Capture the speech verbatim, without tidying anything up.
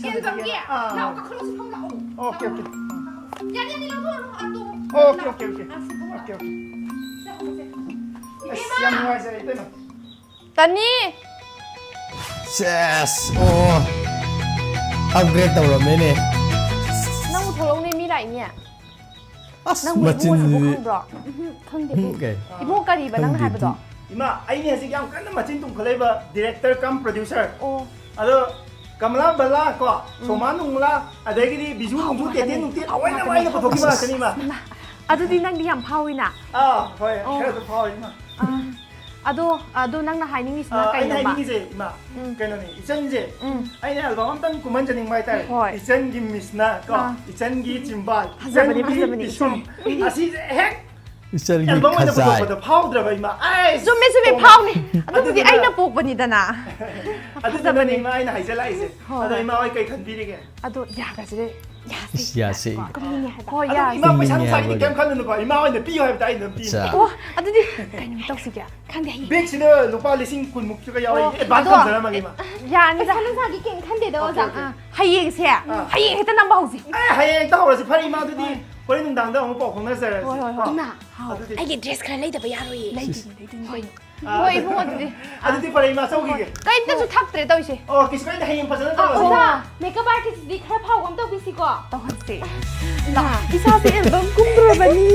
ꯑꯦꯜꯕꯝꯒꯤ? ꯑꯥ꯫ ꯂꯥꯛꯑꯣ, ꯀꯥꯈꯠꯂꯣ, ꯁꯤ ꯐꯝ ꯂꯥꯛꯑꯣ꯫ Okay, okay. ꯌꯥꯅꯤ, ꯌꯥꯅꯤ, ꯂꯧꯊꯣꯛꯑꯣ, ꯂꯧꯊꯣꯛꯑꯣ, ꯑꯗꯣ꯫ Okay, okay, okay. ꯑꯥ, ꯁꯤ ꯐꯝ ꯑꯣꯀꯦ, ꯂꯥꯛꯑꯣ꯫ ꯑꯣꯀꯦ꯫ ꯂꯥꯛꯑꯣ, ꯁꯦ꯫ ꯑꯁ, ꯌꯥꯝ ꯅꯨꯡꯉꯥꯏꯖꯔꯦ, ꯏꯇꯩꯃ꯫ ꯇꯅꯤ! ꯁꯦꯁ! ꯑꯣ! ꯑꯞꯒ꯭ꯔꯦꯗ ꯇꯧꯔꯝꯃꯦꯅꯦ꯫ ꯅꯪꯕꯨ ꯊꯣꯛꯂꯛꯅꯦ ꯃꯤ ꯂꯥꯛꯏꯅꯦ꯫ ꯑꯁ, ꯅꯪꯕꯨ ꯏꯕꯨꯡꯉꯣ ꯃꯆꯤꯟꯁꯤꯗꯤ꯫ ꯏꯕꯨꯡ ꯈꯪꯕ꯭ꯔꯣ? ꯎꯝ, ꯈꯪꯗꯦ꯫ ꯎꯝ, ꯀꯩ? ꯏꯕꯨꯡꯉꯣ ꯀꯔꯤꯕ ꯅꯪꯅ ꯈꯪꯗꯦ, ꯍꯥꯏꯕꯗꯣ? ꯏꯃꯥ, ꯑꯩꯅ ꯍꯧꯖꯤꯛ ꯌꯥꯝ ꯀꯟꯅ ꯃꯆꯤꯟ ꯇꯨꯝꯈꯠꯂꯛꯏꯕ director cum producer꯫ ꯑꯣ꯫ ꯑꯗꯣ ꯀꯃꯂꯥ ꯕꯂꯥ ꯀꯣ, ꯎꯝ꯫ ꯁꯣꯃꯥ ꯅꯨꯡꯂꯥ, ꯑꯗꯒꯤꯗꯤ ꯕꯤꯖꯨ ꯅꯨꯡꯖꯨ, ꯇꯦꯇꯦ ꯅꯨꯡꯇꯦ, ꯂꯣꯏꯅꯃꯛ ꯑꯩꯅ ꯄꯨꯊꯣꯛꯈꯤꯕ ꯉꯥꯛꯇꯅꯤ, ꯏꯃꯥ꯫ ꯏꯃꯥ, ꯑꯗꯨꯗꯤ ꯅꯪꯗꯤ ꯌꯥꯝ ꯐꯥꯎꯏꯅ꯫ ꯑꯥ, ꯍꯣꯏ, ꯑꯣ꯫ ꯈꯔ ꯑꯗꯨꯝ ꯐꯥꯎꯏ, ꯏꯃꯥ꯫ ꯑꯥ, ꯑꯗꯣ, ꯑꯗꯣ ꯅꯪꯅ ꯍꯥꯏꯅꯤꯡꯉꯤꯁꯤꯅ ꯑꯥ, ꯑꯩꯅ ꯀꯩꯅꯣꯕ? ꯍꯥꯏꯅꯤꯡꯉꯤꯁꯦ, ꯏꯃꯥ, ꯎꯝ꯫ ꯀꯩꯅꯣꯅꯦ, ꯏꯆꯟꯁꯦ, ꯎꯝ꯫ ꯑꯩꯅ ꯑꯦꯜꯕꯝ ꯑꯝꯇꯪ ꯀꯨꯝꯍꯟꯖꯅꯤꯡꯕ ꯍꯥꯏꯇꯥꯔꯦ꯫ ꯍꯣꯏ꯫ ꯏꯆꯟꯒꯤ ꯃꯤꯁꯅ ꯀꯣ, ꯑꯥ꯫ ꯏꯆꯟꯒꯤ ꯆꯤꯝꯕꯥꯜ, ꯐꯖꯕꯅꯤ, ꯏꯆꯟꯒꯤ ꯐꯖꯕꯅꯤ, ꯄꯤꯁꯨꯝ꯫ ꯏꯆꯟ꯫ ꯑꯁꯤꯁꯦ ꯍꯦꯛ ꯏꯆꯟꯒꯤ ꯑꯦꯜꯕꯝ ꯑꯣꯏꯅ ꯈꯖꯥꯏ꯫ ꯄꯨꯊꯣꯛꯄꯗ ꯐꯥꯎꯗ꯭ꯔꯕ, ꯏꯃꯥ? ꯑꯩꯁ! ꯆꯨꯝꯃꯦ, ꯆꯨꯝꯃꯦ, ꯐꯥꯎꯅꯤ꯫ ꯑꯗꯨꯕꯨꯗꯤ ꯑꯗꯨꯗꯨꯅ ꯑꯩꯅ ꯄꯣꯛꯄꯅꯤꯗꯅ꯫ ꯑꯗꯨꯗꯨꯅꯅꯦ, ꯐꯖꯕꯅꯤ꯫ ꯏꯃꯥ, ꯑꯩꯅ ꯍꯥꯏꯖꯜꯂꯛꯏꯁꯦ꯫ ꯍꯣꯏ, ꯑꯗꯣ, ꯍꯣꯏ꯫ ꯏꯃꯥ ꯍꯣꯏ ꯀꯩ ꯈꯟꯕꯤꯔꯤꯒꯦ? ꯑꯗꯣ ꯌꯥꯒꯁꯤꯗꯦ꯫ ꯌꯥꯁꯦ꯫ ꯏꯁ, ꯌꯥꯁꯦ꯫ ꯀꯣ, ꯀꯞꯅꯤꯡꯉꯦ ꯍꯥꯏꯕ꯫ ꯍꯣꯏ, ꯑꯗꯣ, ꯌꯥꯁꯦ꯫ ꯏꯃꯥ, ꯄꯩꯁꯥ ꯀꯞꯅꯤꯡꯉꯦ ꯅꯨꯡꯁꯥꯒꯤꯗꯤ ꯍꯥꯏꯕꯒꯤ꯫ ꯀꯩꯝ ꯈꯜꯂꯨꯅꯨꯀꯣ꯫ ꯏꯃꯥ ꯍꯣꯏꯅ ꯄꯤꯌꯨ ꯍꯥꯏꯕꯗ ꯑꯩ ꯑꯗꯨꯝ ꯄꯤꯅꯤ꯫ ꯑꯠꯆꯥ꯫ ꯑꯣ, ꯑꯗꯨꯗꯤ ꯀꯩꯅꯣ ꯇꯧꯁꯤꯒꯦ? ꯈꯪꯗꯦ, ꯍꯌꯦꯡ꯫ ꯕꯦꯛꯁꯤꯗ ꯂꯨꯄꯥ ꯂꯤꯁꯤꯡ ꯀꯨꯟꯃꯨꯛꯀ ꯌꯥꯎꯔꯤ꯫ ꯑꯣ, ꯑꯦꯗꯚꯥꯟꯁ ꯑꯗꯣ ꯊꯝꯖꯔꯝꯃꯒꯦ, ꯏꯃꯥ꯫ ꯌꯥꯅꯤꯗ꯫ ꯄꯩꯁꯥ ꯅꯨꯡꯁꯥꯒꯤ ꯀꯩꯝ ꯈꯟꯗꯦꯗ, ꯑꯣꯀꯦ, ꯑꯣꯖꯥ꯫ ꯑꯣꯀꯦ꯫ ꯑꯥ, ꯍꯌꯦꯡꯁꯦ, ꯑꯥ꯫ ꯍꯌꯦꯡ ꯍꯦꯛꯇ ꯅꯝꯕ ꯍꯧꯁꯤ꯫ ꯑꯦ, ꯍꯌꯦꯡ ꯍꯦꯛꯇ ꯍꯧꯔꯁꯤ꯫ ꯐꯔꯦ, ꯏꯃꯥ, ꯑꯗꯨꯗꯤ ꯍꯣꯏ꯫ ꯍꯣꯔꯦꯟ ꯅꯨꯡꯗꯥꯡꯗ ꯑꯃꯨꯛ ꯄꯥꯎ ꯐꯥꯎꯅꯖꯔꯁꯤ꯫ ꯍꯣꯏ, ꯍꯣꯏ, ꯍꯣꯏ꯫ ꯀꯣ? ꯏꯃꯥ, ꯑꯗꯨꯗꯤ ꯑꯩꯒꯤ ꯗ꯭ꯔꯦꯁ ꯈꯔ ꯂꯩꯗꯕ ꯌꯥꯔꯣꯏꯌꯦ꯫ ꯂꯩꯗꯣꯏꯅꯤ, ꯂꯩꯗꯣꯏꯅꯤ, ꯀꯩꯅꯣ꯫ ꯑꯥ, ꯍꯣꯏ, ꯏꯕꯨꯡꯉꯣ, ꯑꯗꯨꯗꯤ꯫ ꯑꯗꯨꯗꯤ ꯐꯔꯦ, ꯏꯃꯥ, ꯆꯧꯈꯤꯒꯦ꯫ ꯀꯩꯝꯇꯁꯨ ꯊꯛꯇ꯭ꯔꯦ ꯇꯧꯔꯤꯁꯦ꯫ ꯑꯣ, ꯀꯩꯁꯨ ꯀꯥꯏꯗꯦ, ꯍꯌꯦꯡ ꯐꯖꯅ ꯑꯥ, ꯇꯧꯔꯁꯤ꯫ ꯑꯣꯖꯥ, ꯃꯦꯀꯞ ꯑꯥꯔꯇꯤꯁꯇꯤ ꯈꯔ ꯐꯥꯎꯕ ꯑꯃ ꯇꯧꯕꯤꯁꯤꯀꯣ꯫ ꯇꯧꯍꯟꯁꯦ꯫ ꯏꯃꯥ, ꯏꯁꯥꯁꯦ ꯑꯦꯜꯕꯝ ꯀꯨꯝꯗꯣꯔꯕꯅꯤ꯫